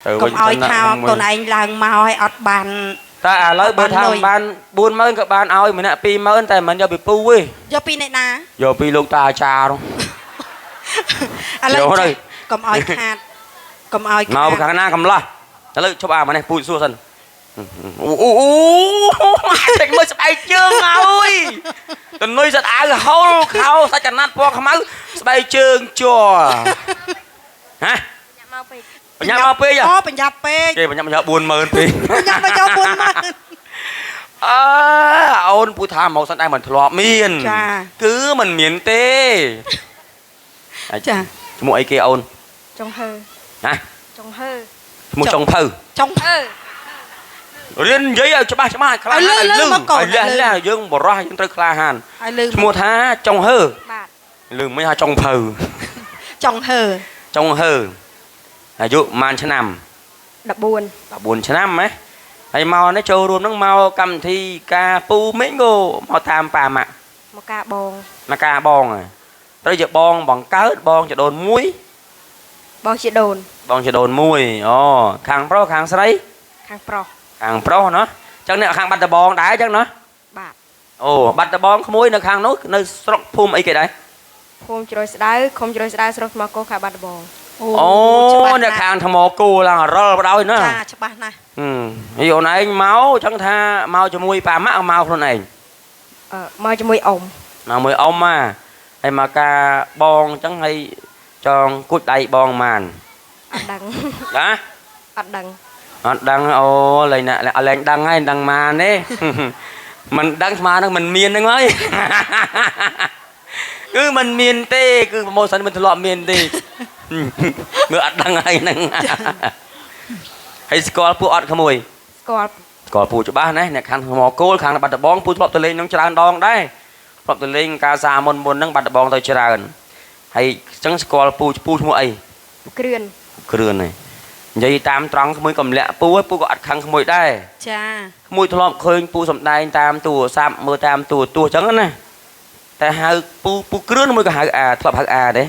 ទៅ កុំឲ្យថាកូនឯងឡើងមកឲ្យអត់បាន តែឥឡូវបើថាមិនបាន40000ក៏បានឲ្យម្នាក់20000តែមិនយកពីពូទេ យកពីអ្នកណា យកពីលោកតាអាចារ្យនោះ ឥឡូវ យកទៅ កុំឲ្យខាតកុំឲ្យ មក ខាត ពីខាងណាកំឡោះឥឡូវជប់អាម៉នេះពូសួរសិនអូអូអូតែមើលស្បែកជើងហើយតនុយសិតអាវហូលខោសាច់កណាត់ពណ៌ខ្មៅស្បែកជើងជ័រហ៎ ញ៉ាំមកពេក បញ្ញាមកពេក អូបញ្ញាពេក គេបញ្ញាមក40000ពេក បញ្ញាមកយក40000 អើអូនពូថាមកសិនដែរមិនធ្លាប់មាន ចា គឺមិនមានទេ ចា ឈ្មោះអីគេអូន ចុងហឺ ណា ចុងហឺ ឈ្មោះចុងភៅ ចុង អឺ រៀននិយាយឲ្យច្បាស់ច្បាស់ឲ្យក្លាហាន ឲ្យលឺ ឲ្យលឺ មកកូន ឲ្យលះ ឲ្យលឺ លះយើងបរោះយើងត្រូវក្លាហាន ឲ្យលឺ ឈ្មោះថាចុងហឺ បាទ លឺមិនថាចុងភៅ ចុងហឺ ចុងហឺអាយុប៉ុន្មានឆ្នាំ 14 14ឆ្នាំហ៎ហើយមកនេះចូលរួមហ្នឹងមកកម្មវិធីការពូមីងក៏មកតាមប៉ាម៉ាក់ មកការបង មកការបងហ៎ត្រូវជាបងបង្កើតបងចដូនមួយ បងជាដូន បងចដូនមួយអូខាងប្រុសខាងស្រី ខាងប្រុស ខាងប្រុសណោះអញ្ចឹងអ្នកខាងបាត់ដបងដែរអញ្ចឹងណោះ បាទ អូបាត់ដបងក្មួយនៅខាងនោះនៅស្រុកភូមិអីគេដែរ ភូមិជ្រោយស្ដៅឃុំជ្រោយស្ដៅស្រុកថ្មគោខេត្តបាត់ដំបង អូ ច្បាស់ អ្នកខាងថ្មគោឡើងអរលបដ ாய் ណា ចាច្បាស់ណាស់ ហឹមហើយអូនឯងមកចង់ថាមកជាមួយប៉ាម៉ាក់ឬមកខ្លួនឯង អឺមកជាមួយអ៊ំ មកមួយអ៊ំមកហើយមកការបងអញ្ចឹងហើយចងគួចដៃបងម៉ាន អត់ដឹង ណា អត់ដឹង អត់ដឹងអូលែងណាអត់លែងដឹងហើយមិនដឹងម៉ានទេ មិនដឹងស្មានហ្នឹងមិនមានហ្នឹងហើយ គឺមិនមានទេគឺប្រម៉ូសិនមិនធ្លាប់មានទេ មើលអត់ដឹងហើយហ្នឹង ហើយស្គាល់ពួកអត់ក្មួយ ស្គាល់ ស្គាល់ពូច្បាស់ណាស់អ្នកខាងថ្មគោលខាងបាត់ដំបងពូធ្លាប់ទៅលេងនឹងច្រើនដងដែរធ្លាប់ទៅលេងកាលសាមុនមុនហ្នឹងបាត់ដំបងទៅច្រើនហើយអញ្ចឹងស្គាល់ពូពូឈ្មោះអី គ្រឿន គ្រឿនហ្នឹងនិយាយតាមត្រង់ក្មួយកំលាក់ពូហើយពូក៏អត់ខឹងក្មួយដែរ ចា ក្មួយធ្លាប់ឃើញពូសំដែងតាមទូរស័ព្ទមើលតាមទូរទស្សន៍អញ្ចឹងណាតែហៅពូពូគ្រឿនមួយក៏ហៅអាធ្លាប់ហៅអាទេ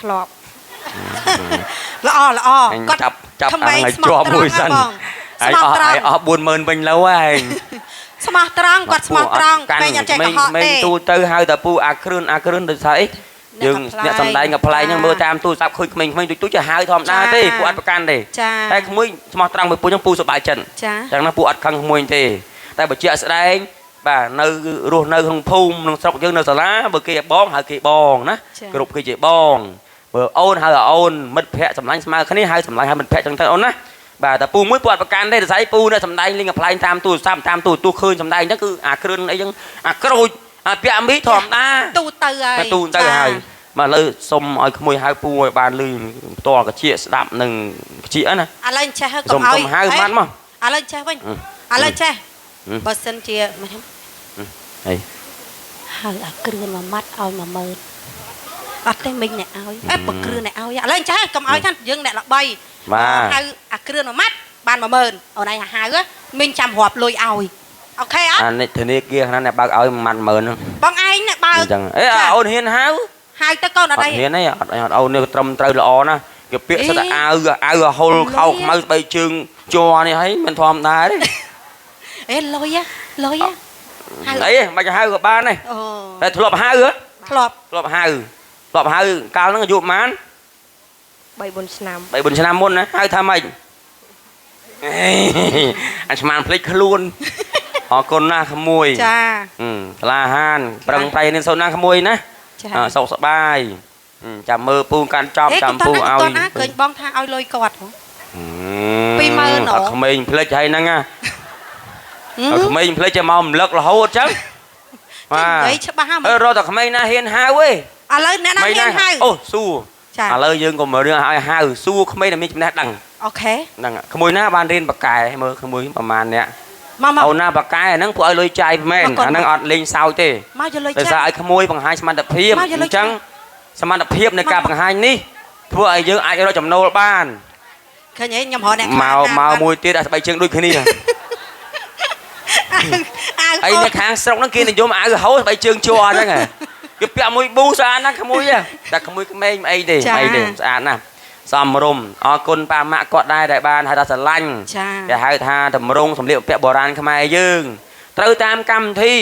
ធ្លាប់ ល្អល្អ អញ គាត់ ចាប់ចាប់ ក្មេ អា ងស្មោះ ងឲ្យជាប់ ត្រ មួយសិន ង់ណាបង ឯង ស្មោះត្រង់ អស់ឯងអស់40000វិញលើហើយឯង ស្មោះត្រង់គាត់ស្មោះត្រង់ កាន់ ក្មេងអត់ចេះកុហក ក្មេង ទេ ទូទៅហៅតែពូអាគ្រឿនអាគ្រឿនដូចថាអីយើងអ្នកសំដែងកំប្លែងហ្នឹងមើលតាមទូរស័ព្ទឃើញក្មេងៗទូចទូចจะហៅធម្មតាទេពូអត់ប្រកាន់ទេ ចា តែក្មួយស្មោះត្រង់មួយពូហ្នឹងពូសប្បាយចិត្ត ចា ចឹងណាពូអត់ខឹងក្មួយទេតែបើជាក់ស្ដែងបាទនៅរស់នៅក្នុងភូមិក្នុងស្រុកយើងនៅសាលាបើគេបងហៅគេបងណាគ្រប់គេជាបងបើអូនហៅអូនមិត្តភ័ក្តិសម្លាញ់ស្មើគ្នាហៅសម្លាញ់ហៅមិត្តភ័ក្តិចឹងទៅអូនណាបាទតែពូមួយពូអត់ប្រកាន់ទេដោយសារអីពូនៅសំដែងលេងកំប្លែងតាមទូរស័ព្ទតាមទូរទស្សន៍ឃើញសំដែងចឹងគឺអាគ្រឿនអីចឹងអាក្រូចអាពាក់មីធម្មតា ទូទៅហើយ តែទូទៅហើយមកឥឡូវសុំឲ្យក្មួយហៅពូឲ្យបានលឺផ្ទាល់កាជាស្ដាប់នឹងកាជាណា ឥឡូវចេះហើយកុ សុំ ំឲ្យ សុំហៅម៉ាត់មក ឥឡូវចេះវិញ អឺ ឥឡូវចេះ អឺ បើសិនជាមិនហ្នឹង អី ហៅអាគ្រឿនមួយម៉ាត់ឲ្យ10000អត់ទេមិញអ្នកឲ្យអេបើគ្រឿនអ្នកឲ្យឥឡូវចេះកុំឲ្យថាយើងអ្នកល្បី បាទ ហៅអាគ្រឿនមួយម៉ាត់បាន10000អូនឯងហៅមិញចាំរាប់លុយឲ្យអូខេអត់ អានេះធនាគារខាងណាអ្នកបើកឲ្យមួយម៉ាត់10000ហ្នឹង បងឯងអ្នកបើក អញ្ចឹងអេអាអូនហ៊ានហៅ ហៅទៅកូនអ អត់ ត់អី ហ៊ានទេអត់អត់អូននេះត្រឹមត្រូវល្អណាស់គេពាក្យសិតតែអាវអាវហូលខោខ្មៅស្បែកជើងជ័រនេះហើយមិនធម្មតាទេ អេលុយហ៎លុយហ៎ហៅ អីមិនបាច់ហៅក៏បានដែរ អូ តែធ្លាប់ហៅហ៎ ធ្លាប់ ធ្លាប់ហៅធ្លាប់ហៅកាលហ្នឹងអាយុប៉ុន្មាន 3 4ឆ្នាំ 3 4ឆ្នាំមុនណាហៅថាម៉េចអេអញស្មានភ្លេចខ្លួនអរគុណណាស់ក្មួយ ចា ហឹមក្លាហានប្រឹងប្រែងរៀនសូត្រណាក្មួយណា ចា អ่าសុខសប្បាយហឹមចាំមើលពូកាន់ចប់ អេ ចាំពូ កុំត ឲ្យ ន់ណាឃើញបងថាឲ្យលុយគាត់ហ៎ ហឹម 20000ហ៎ អត់ក្មេងភ្លេចហើយហ្នឹងណាអត់ក្មេងភ្លេចចាំមករំលឹករហូតចឹង និយាយច្បាស់ហ៎ អឺរត់តែក្មេងណាហ៊ានហៅឯង ឥឡូវអ្នកណាហ៊ានហៅ អូសួរ ចា ឥឡូវយើងក៏មករឿងឲ្យហៅសួរក្មេងដែលមានចំណេះដឹង អូខេ ហ្នឹងក្មួយណាបានរៀនបកកែមើលក្មួយប្រហែលអ្នក មកមក អូនណាបកកែហ្នឹងពួកឲ្យលុយចាយមែន មកកូន អាហ្នឹងអត់លេងសើចទេ មកយកលុយ ដោយ ចា សារឲ្យក្មួយបង្ហាញសមត្ថភាព មកយកលុយ អញ្ចឹងសមត្ថភាពនៃការ មក បង្ហាញនេះធ្វើឲ្យយើងអាចរកចំណូលបាន ឃើញហីខ្ញុំរកអ្នក មកមកមួយទៀតអាស្បែកជើងដូចគ្នា អាវ អីនៅខាងស្រុកហ្នឹងគេនិយមអាវហូរស្បែកជើងជ័រហ្នឹងហ៎គេពាក់មួយប៊ូស្អាតណាស់ក្មួយហ៎តែក្មួយក្មេងមិនអីទេមិនអីទេស្អាតណាស់ សមរម្យអរគុណប៉ាម៉ាក់គាត់ដែរដែលបានហៅថាស្រឡាញ់ ចា គេហៅថាតម្រងសម្លៀកបំពាក់បុរាណខ្មែរយើងត្រូវតាមកម្មវិធី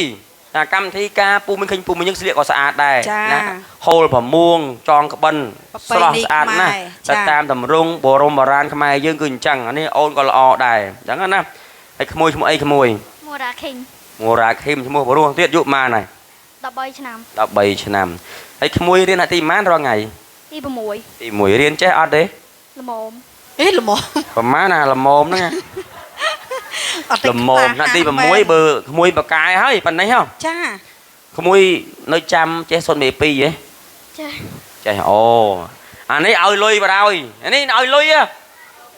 តាកម្មវិធីការពូមិនឃើញពូមិនយើងស្លៀកក៏ស្អាតដែរណាហូលប្រមួងចងក្បិនស្រស់ស្អាតណាស់តែតាមតម្រងបរមបុរាណខ្មែរយើងគឺអញ្ចឹងអានេះអូនក៏ល្អដែរអញ្ចឹងណាហើយក្មួយឈ្មោះអីក្មួយ មូរ៉ាខេង មូរ៉ាខេមឈ្មោះបរោះទៀតយុម៉ានហើយ 13ឆ្នាំ 13ឆ្នាំហើយក្មួយរៀនអាទីម៉ានរាល់ថ្ងៃ ទី6 ទី1រៀនចេះអត់ទេ ល្មម អេល្មម ប្រហែលណាល្មមហ្នឹង អត់ទេ ល្មមណាទី6បើក្មួយបកាយហើយប៉ុណ្ណេះហ៎ ចា ក្មួយនៅចាំចេះសុនមេ2ហ៎ ចេះ ចេះអូអានេះឲ្យលុយបរោយអានេះឲ្យលុយ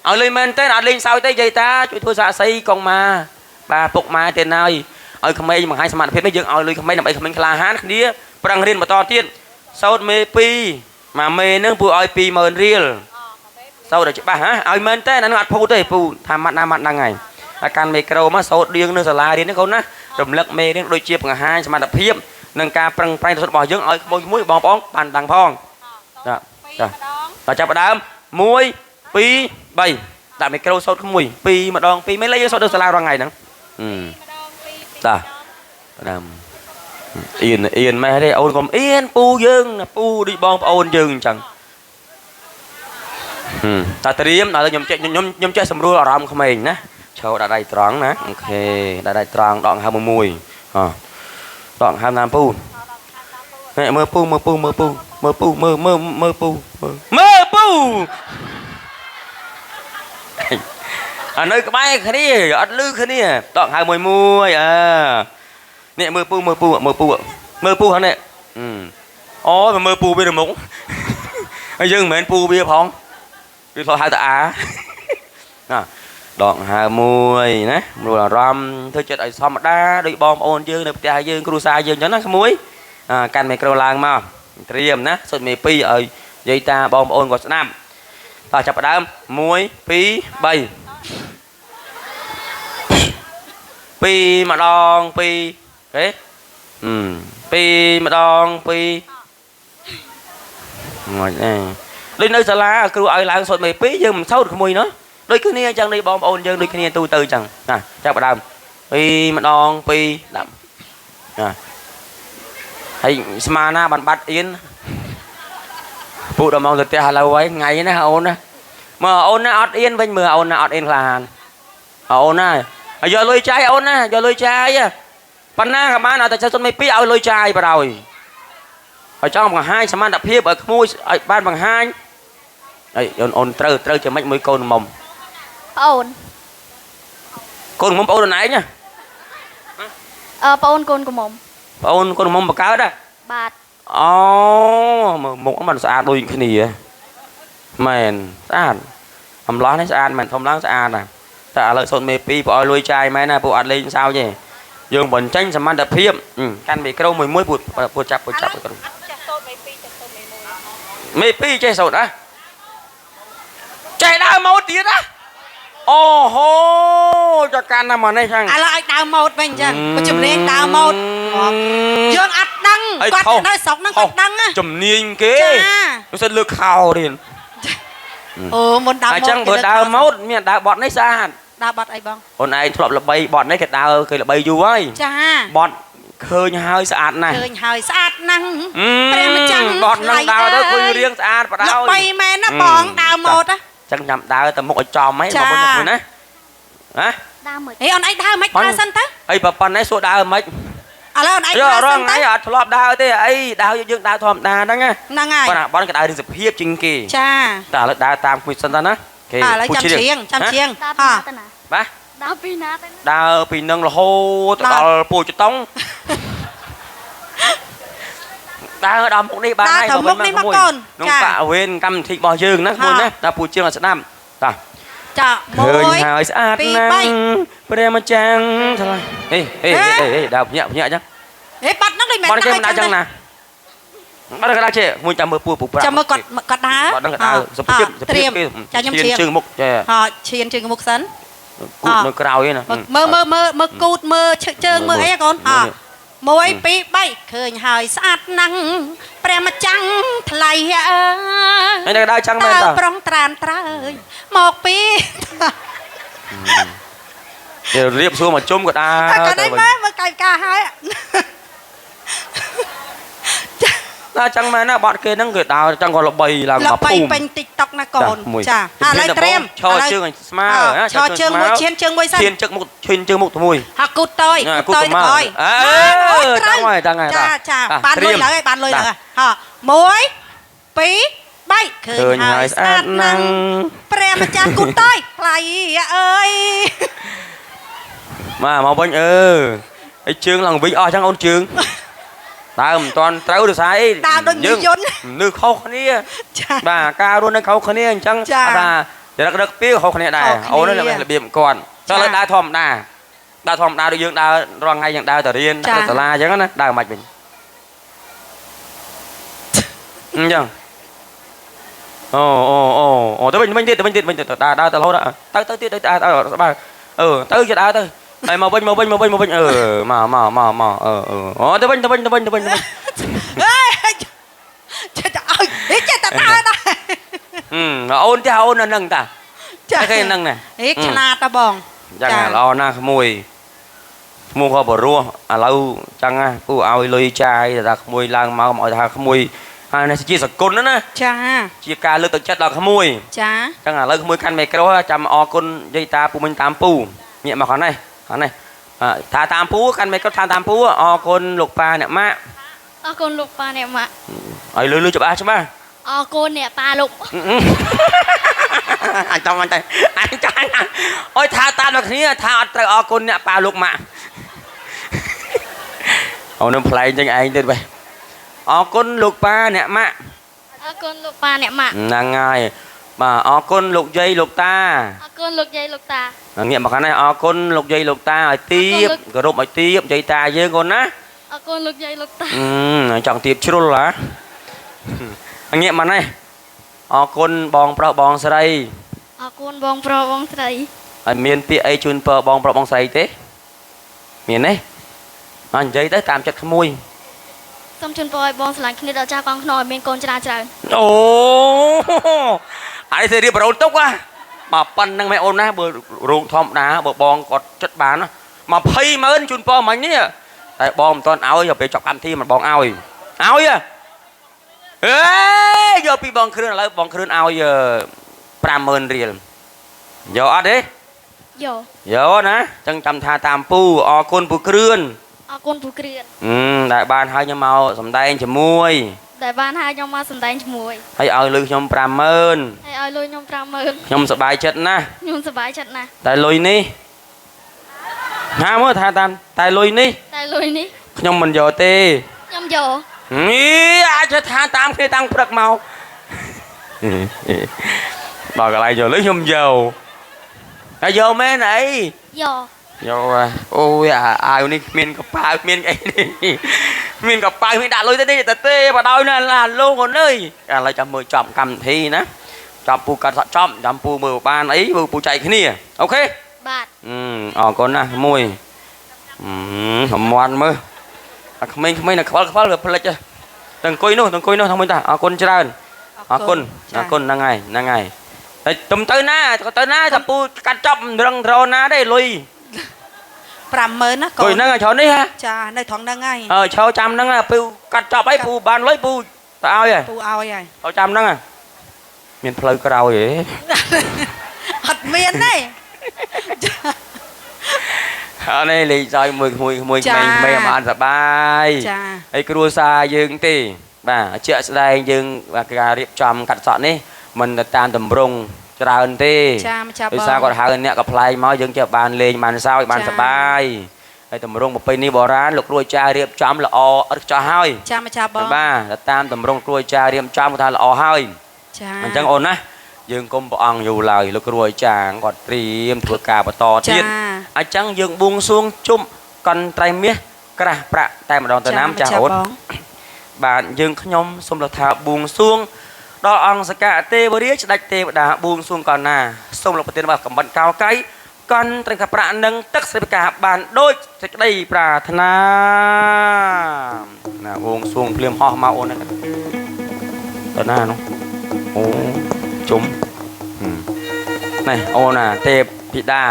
ឲ្យលុយមែនទេអត់លេងសើចទេយាយតាជួយធ្វើសាក់សីកងម៉ាបាទពុកម៉ាទៀតហើយឲ្យក្មេងបង្ហាញសមត្ថភាពនេះយើងឲ្យលុយក្មេងដើម្បីក្មេងក្លាហានគ្នាប្រឹងរៀនបន្តទៀតសោតមេ2ម៉ាមេនឹងពូឲ្យ20000រៀលសោតឲ្យច្បាស់ហ៎ឲ្យមែនទេអានឹងអត់ភូតទេពូថាម៉ាត់ណាម៉ាត់ហ្នឹងហើយហើយកាន់មីក្រូមកសោតដៀងនៅសាលារៀននេះកូនណារំលឹកមេរៀនដូចជាបង្ហាញសមត្ថភាពនិងការប្រឹងប្រែងរបស់យើងឲ្យក្មួយៗបងប្អូនបានដឹងផងចាចាដល់ចាប់ផ្ដើម1 2 3ដាក់មីក្រូសោតក្មួយ2ម្ដង2មិនលេយើងសោតនៅសាលារាល់ថ្ងៃហ្នឹងតាផ្ដើមអៀនអៀនម៉េះទេអូនកុំអៀនពូយើងពូដូចបងប្អូនយើងអញ្ចឹងតាត្រៀមដល់ខ្ញុំចេះខ្ញុំចេះសម្រួលអារម្មណ៍ក្មេងណាឈរដាក់ដៃត្រង់ណាអូខេដាក់ដៃត្រង់ដកហើមមួយអដកហើមតាមពូនេះមើលពូមើលពូមើលពូមើលពូមើលមើលមើលពូមើលពូអានៅក្បែរគ្នាអត់លឺគ្នាដកហើមមួយមួយអើនេះមើលពូមើលពូមើលពូមើលពូហ្នឹងនេះអូមើលពូវានៅមុខហើយយើងមិនមែនពូវាផងវាធ្លាប់ហៅតាអាណាដកហើមមួយណាមរួលអារម្មណ៍ធ្វើចិត្តឲ្យធម្មតាដូចបងប្អូនយើងនៅផ្ទះយើងគ្រួសារយើងអញ្ចឹងណាក្មួយកាន់មីក្រូឡើងមកត្រៀមណាសុទ្ធមេ2ឲ្យយាយតាបងប្អូនគាត់ស្ដាប់តោះចាប់ផ្ដើម1 2 3 2ម្ដង2ហេ2ម្ដង2មកអេដូចនៅសាលាគ្រូឲ្យឡើងសុទ្ធមេ2យើងមិនសូត្រក្មួយណោះដូចគ្នាអញ្ចឹងនេះបងប្អូនយើងដូចគ្នាទូទៅអញ្ចឹងណាចាប់ផ្ដើម2ម្ដង2ដាក់ណាហើយស្មាណាបានបាត់អៀនពូដល់មកទៅផ្ទះឥឡូវហើយថ្ងៃណាអូនណាមើលអូនណាអត់អៀនវិញមើលអូនណាអត់អៀនក្លាហានអូនណាឲ្យយកលុយចាយអូនណាយកលុយចាយប៉ុណ្ណាក៏បានឲ្យតែចេះសុនមេ2ឲ្យលុយចាយបរោយឲ្យចង់បង្ហាញសមត្ថភាពឲ្យក្មួយឲ្យបានបង្ហាញអីអូនត្រូវត្រូវជាម៉េចមួយកូនមុំ ប្អូន កូនមុំប្អូនឯងណា អឺប្អូនកូនកំមុំ ប្អូនកូនមុំបកើតហ៎ បាទ អូមើលមុខมันស្អាតដូចគ្នាមែនស្អាតអំឡោះនេះស្អាតមែនធំឡើងស្អាតណាតែឥឡូវសូត្រមេ2ពួកឲ្យលុយចាយមែនណាពួកអត់លេងសើចទេយើងបញ្ចេញសមត្ថភាពកាន់មីក្រូមួយមួយពួកចាប់ពួកចាប់មីក្រូ ចេះសូត្រមេ2ចេះសូត្រមេ1 មេ2ចេះសូត្រណាចេះដើមម៉ូតទៀតណាអូហូចកាន់ណាមកនេះចឹង ឥឡូវឲ្យដើមម៉ូតវិញចឹងបើជំនាញដើមម៉ូតយើងអត់ដឹងគាត់នៅស្រុកហ្នឹងគាត់ដឹងណា ជំនាញគេ ចា មិនសិនលើកខោរៀន អូមុនដើមម៉ូត អញ្ចឹងបើដើមម៉ូតមានដើបត់នេះស្អាត ដើបត់អីបង អូនឯងធ្លាប់ល្បីបត់នេះគេដើរគេល្បីយូរហើយ ចា បត់ឃើញហើយស្អាតណាស់ ឃើញហើយស្អាតណាស់ព្រះម្ចាស់ បត់នឹងដើរទៅឃើញរៀងស្អាតបដ ល្បីមែនណាបងដើមម៉ូតណា ចឹងចាំដើរទៅមុខឲ្យចំហីបងប្អូនណាណា ដើមមិន ហេអូនឯងដើរមិនដើរសិនទៅ អីប៉ុណ្ណេះសួរដើរមិន ឥឡូវអូនឯង យក ដើរសិនទៅ រងថ្ងៃអត់ធ្លាប់ដើរទេអីដើរយើងដើរធម្មតាហ្នឹងណា ហ្នឹងហើយ ប៉ុន្តែបនក៏ដើររឿងសភាពជាងគេ ចា តែឥឡូវដើរតាមគួយសិនទៅណាគេ ឥឡូវចាំច្រៀងចាំច្រៀង ដើរពីណាទៅណា បាទ ដើរពីណាទៅណា ដើរពីនឹងរហូតដល់ពូចតុងដើរដល់មុខនេះបានហើយ ដើរទៅមុខនេះមកកូន ក្នុងបរិវេណកម្មវិធីរបស់យើងណាគួយណាដល់ពូជាងឲ្យស្ដាប់តា ចា ឃើញ 1 ហើយស្អាតណាស់ព្រះម្ចាស់ថ្លៃហេហេហេហេដើរញាក់ញាក់ចឹង ហេបាត់ហ្នឹងដូចមែន បាត់គេមិនដើរចឹងណាបាត់គេដើរចេះមួយចាំមើលពូពូប្រាប់ ចាំមើលគាត់គាត់ដើរ គាត់ដឹងគាត់ដើរសុភាពសុភាពគេ ចាខ្ញុំឈាន ជើងមុខចេះ ហ៎ឈានជើងមុខសិន គូតនៅក្រោយណា មើលមើលមើលមើលគូតមើលជើងមើលអីកូនហ៎ 1 2 3ឃើញហើយស្អាតណាស់ព្រះម្ចាំងថ្លៃអើ ហើយនៅដើរចឹងមែន តើ តើ ប្រុងត្រានត្រើយមកពី គេរៀបសួរមកជុំក៏ដើរ តែក៏ ទៅវិញ នេះមើលមើលកាយវិការហើយ ដើរចឹងមែនណាបាត់គេហ្នឹងគេដើរចឹងក៏ល្បីឡើង ល្បី មកភូមិ ពេញ TikTok ណាកូន មួយ ចាឥឡូវត្រៀម ឈរជើងឲ្យស្មើណា ឈរជើងមួយឈានជើងមួយសិន ឈានជឹកមុខឈានជើងមុខទៅមួយ ហាគូតយ ណា គូតយ គូត ទៅក្រោយ អើ ត្រូវ ចឹងហើយចឹងហើយ ចាចា បាទ បានលុយ ត្រៀម ឡើយហើយបានលុយ បាទ ឡើយហ่1 2 3ឃើ ឃើញ ញហើយ ហើយស្អា ស្អាត តណាស់ ណាស់ព្រះម្ចាស់គូតយថ្លៃអើយ មកមកវិញអឺហើយជើងឡើងវិញអស់ចឹងអូនជើងដើមមិនតាន់ត្រូវដោយសារអី ដើរដូចមីយន្ត នឹកខុសគ្នា ចា បាទការរស់នៅខុសគ្នាអញ្ចឹង ចា ថាចរិតរឹកពីខុសគ្នាដែរ ខុសគ្នា អូននេះរបៀបគាត់ ចា ចុះឥឡូវដើរធម្មតាដើរធម្មតាដូចយើងដើររាល់ថ្ងៃយើងដើរទៅរៀន ចា ដើរសាលាអញ្ចឹងណាដើរមិនវិញអញ្ចឹងអូអូអូអូទៅវិញវិញទៀតទៅវិញទៀតវិញទៀតដើរដើរទៅរហូតទៅទៅទៀតទៅដើរដើរស្បើអឺទៅទៀតដើរទៅហើយមកវិញមកវិញមកវិញមកវិញអឺមកមកមកមកអឺអឺអូទៅវិញទៅវិញទៅវិញទៅវិញទៅវិញ អេចេះតែឲ្យហីចេះតែដើរដែរ អឺអូនទេអូននៅនឹងតា ចា គេនឹងណា ហីឆ្លាតតបង ចឹងហ่ะល្អណាស់ក្មួយក្មួយក៏បរោះឥឡូវចឹងណាពូឲ្យលុយចាយតែថាក្មួយឡើងមកមកឲ្យថាក្មួយហើយនេះជាសគុណណាណា ចា ជាការលើកទឹកចិត្តដល់ក្មួយ ចា ចឹងឥឡូវក្មួយកាន់មីក្រូចាំអរគុណយាយតាពូមិញតាមពូញាក់មកខាងនេះខាងនេះអ่าថាតាមពូកាន់មីក្រូថាតាមពូអរគុណលោកប៉ាអ្នកម៉ាក់ អរគុណលោកប៉ាអ្នកម៉ាក់ ឲ្យលឺលឺច្បាស់ច្បាស់ អរគុណអ្នកប៉ាលោក អញចង់អញតែអញចង់អុយថាតាមដល់គ្នាថាអត់ត្រូវអរគុណអ្នកប៉ាលោកម៉ាក់អូននឹងប្លែកចឹងឯងទៀតបែអរគុណលោកប៉ាអ្នកម៉ាក់ អរគុណលោកប៉ាអ្នកម៉ាក់ ហ្នឹងហើយបាទអរគុណលោកយាយលោកតា អរគុណលោកយាយលោកតា ងាកមកខាងនេះអរគុណលោកយាយលោកតាឲ្យទៀបគោរពឲ្យទៀបយាយតាយើងកូនណា អរគុណលោកយាយលោកតា អឺចង់ទៀបជ្រុលហ៎ងាកមកនេះអរគុណបងប្រុសបងស្រី អរគុណបងប្រុសបងស្រី ហើយមានពាក្យអីជូនពរបងប្រុសបងស្រីទេមានទេអញនិយាយទៅតាមចិត្តក្មួយ សូមជូនពរឲ្យបងស្រឡាញ់គ្នាដល់ចាស់កងខ្នងឲ្យមានកូនច្រើនច្រើន អូអានេះសេរៀបរោទុកហ៎មកប៉ុណ្្នឹងម៉ែអូនណាបើរោងធម្មតាបើបងគាត់ចិត្តបានណា20ម៉ឺនជូនពរមិញនេះតែបងមិនទាន់ឲ្យដល់ពេលចប់កម្មវិធីមិនបងឲ្យឲ្យហ៎អេយកពីបងគ្រឿនឥឡូវបងគ្រឿនឲ្យ50000រៀលយកអត់ទេ យក យកណាចឹងចាំថាតាមពូអរគុណពូគ្រឿន អរគុណពូគ្រឿន អឺដែលបានឲ្យខ្ញុំមកសំដែងជាមួយ ដែលបានហៅខ្ញុំមកសម្ដែងជាមួយ ហើយឲ្យលុយខ្ញុំ50000 ហើយឲ្យលុយខ្ញុំ50000 ខ្ញុំសប្បាយចិត្តណាស់ ខ្ញុំសប្បាយចិត្តណាស់ តែលុយនេះណាមើលថាតាមតែលុយនេះ តែលុយនេះ ខ្ញុំមិនយកទេ ខ្ញុំយក នេះអាចថាតាមគ្នាតាំងព្រឹកមកដល់កន្លែងយកលុយខ្ញុំយកតែយកមែនអី យក យកហ่ะអូយអាអាវនេះគ្មានកប៉ៅគ្មានអីនេះគ្មានកប៉ៅគ្មានដាក់លុយទេនេះតែទេបដោយណាឡាលោកអូនអើយឥឡូវចាំមើលចប់កម្មវិធីណាចប់ពូកាត់សក់ចប់ចាំពូមើលបានអីមើលពូចែកគ្នាអូខេ បាទ អឺអរគុណណាស់មួយអឺហមន់មើលអាក្មេងៗនៅខ្វល់ខ្វល់វាផ្លិចហ៎ទៅអង្គុយនោះទៅអង្គុយនោះថងមួយតាអរគុណច្រើនអរគុណអរគុណហ្នឹងហើយហ្នឹងហើយតែទុំទៅណាក៏ទៅណាតាពូកាត់ចប់មិនរឹងត្រណាទេលុយ 50000ណាកូ អង្គុយ ន ហ្នឹងឲ្យច្រើននេះហ៎ ចានៅត្រង់ហ្នឹងហើយ អើឈរចាំហ្នឹងហ่ะពូកាត់ចប់អីពូបានលុយពូទៅឲ្យហ៎ ពូឲ្យហើយ ឈរចាំហ្នឹងហ่ะមានផ្លូវក្រោយហ៎ អត់មានទេចា អរនេះលេងសើចមួយក្មួយក្មួយ ចា ក្មេងក្មេងឲ្យបានសប្បាយ ចា ហើយគ្រួសារយើងទេបាទជាក់ស្ដែងយើងបាទការរៀបចំកាត់សក់នេះមិនទៅតាមតម្រង់ច្រើនទេ ចាម្ចាស់បង ដោយសារគាត់ហៅអ្នកក៏ប្លែកមកយើងចេះបានលេងបានសើចបាន ចា សប្បាយហើយតម្រង់ប្រពៃណីបុរាណលោកគ្រូអាចារ្យរៀបចំល្អឥតខ្ចោះហើយ ចាម្ចាស់បង បាទទៅតាមតម្រង់គ្រូអាចារ្យរៀបចំគាត់ថាល្អហើយ ចា អញ្ចឹងអូនណាយើងកុំព្រះអង្គយូរឡើយលោកគ្រូអាចារ្យគាត់ត្រៀមធ្វើការបន្ត ចា ទៀតអញ្ចឹងយើងបួងសួងជុំកន្ត្រៃមាសក្រាស់ប្រាក់តែម្ដងទៅណាមចាស់អូន បង បាទយើងខ្ញុំសូមលថាបួងសួងដល់អង្គសកៈទេវរាជស្ដេចទេវតាបួងសួងកណ្ណាសូមលោកប្រធានបាទកំបិតកោកៃ កន់ត្រឹងប្រាក់និងទឹកស្រីផ្កាបានដូចសេចក្តីប្រាថ្នាណាវងសួងភ្លាមហោះមកអូនហ្នឹងតើណានោះអូជុំនេះអូនណាទេពធីតា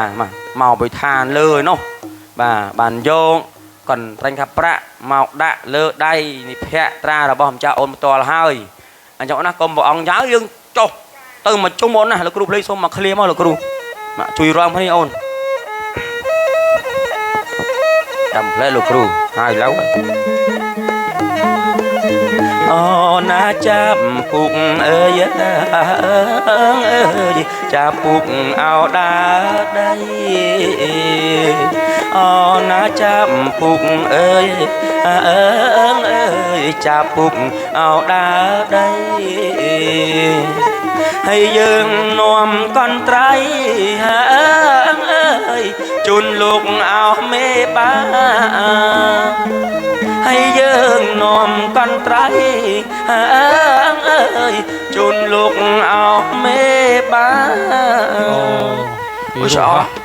មកពីឋានលើនោះបាទបានយកកន្ត្រេញខាប្រាក់មកដាក់លើដៃនិភៈត្រារបស់ម្ចាស់អូនផ្ទាល់ហើយអញ្ចឹងណាកុំព្រះអង្គយ៉ាយើងចុះទៅមកជុំអូនណាលោកគ្រូភ្លេចសូមមកឃ្លាមកលោកគ្រូមកជួយរំគ្នាអូនចាំផ្លែលោកគ្រូហើយឡូវអូណាចាប់ពុកអើយអើយចាប់ពុកអោដាដីអូណាចាប់ពុកអើយអើយចាប់ពុកអោដាដីហើយយើងនាំកន្ត្រៃអើយជូនលោកអោមេបាហើយយើងនាំកន្ត្រៃអើយជូនលោកអោមេបាអូឆោ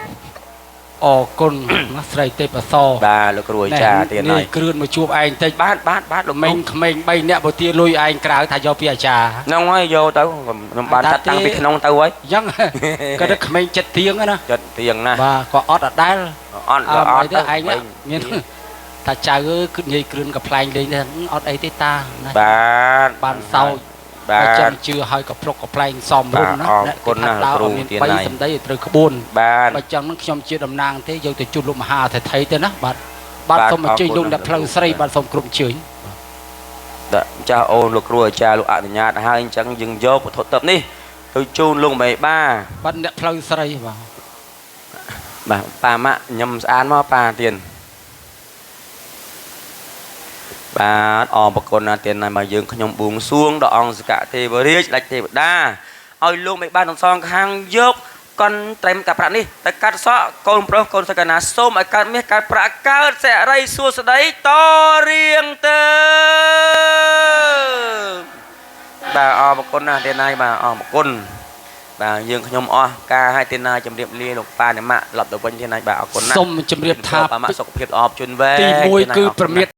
អរគុណណាស្រីទេពអសរ បាទលោកគ្រូអាចារ្យទៀតហើយ គ្រឿនមកជួបឯងតិច បាទបាទបាទលោក មេងក្មេង3នាក់បើទាលុយឯងក្រៅថាយកពីអាចារ្យ ហ្នឹងហើយយកទៅខ្ញុំបានចាត់តាំងពីក្នុងទៅហើយ អញ្ចឹងក៏ដឹកក្មេងចិត្តទៀងណា ចិត្តទៀងណា បាទក៏អត់អដែល អត់ក៏អត់ ទៅឯងមានថាចៅអើយគឺនិយាយគ្រឿនក៏ប្លែងលេងដែរអត់អីទេតាណា បាទ បានសោច បាទ ចាំជឿហើយក៏ប្លុកក៏ប្លែងសំរុំណា អរគុណណាស់គ្រូ ទៀតហើយសម្ដីឲ្យត្រូវក្បួន បាទ បើចឹងនឹងខ្ញុំជាតំណាងទេយកទៅជូនលោកមហាសេដ្ឋីទៅណាបាទបាទសូមអញ្ជើញលោកអ្នកផ្លូវស្រីបាទសូមគ្រប់អញ្ជើញ ដាក់ម្ចាស់អូនលោកគ្រូអាចារ្យលោកអនុញ្ញាតហើយអញ្ចឹងយើងយកវត្ថុទិព្វនេះទៅជូនលោកមេបា បាទអ្នកផ្លូវស្រីបាទ បាទប៉ាម៉ាក់ញឹមស្អាតមកប៉ាទៀនបាទអរគុណណាទៀនណាមកយើងខ្ញុំបួងសួងដល់អង្គសកទេវរាជដាច់ទេវតាឲ្យលោកមេបានទាំងសងខាងយកកន់ត្រែមកាប្រាក់នេះទៅកាត់សក់កូនប្រុសកូនសកណាសូមឲ្យកើតមាសកើតប្រាក់កើតសិរីសួស្តីតរៀងទៅបាទអរគុណណាស់ទៀនណាបាទអរគុណបាទយើងខ្ញុំអស់ការឲ្យទៀនណាជម្រាបលាលោកប៉ាអ្នកម៉ាក់ឡប់ទៅវិញទៀនណាបាទអរគុណណាស់ សូមជម្រាបថា ប៉ាម៉ាក់សុខភាពល្អជូនវែង ទី1គឺប្រមាថ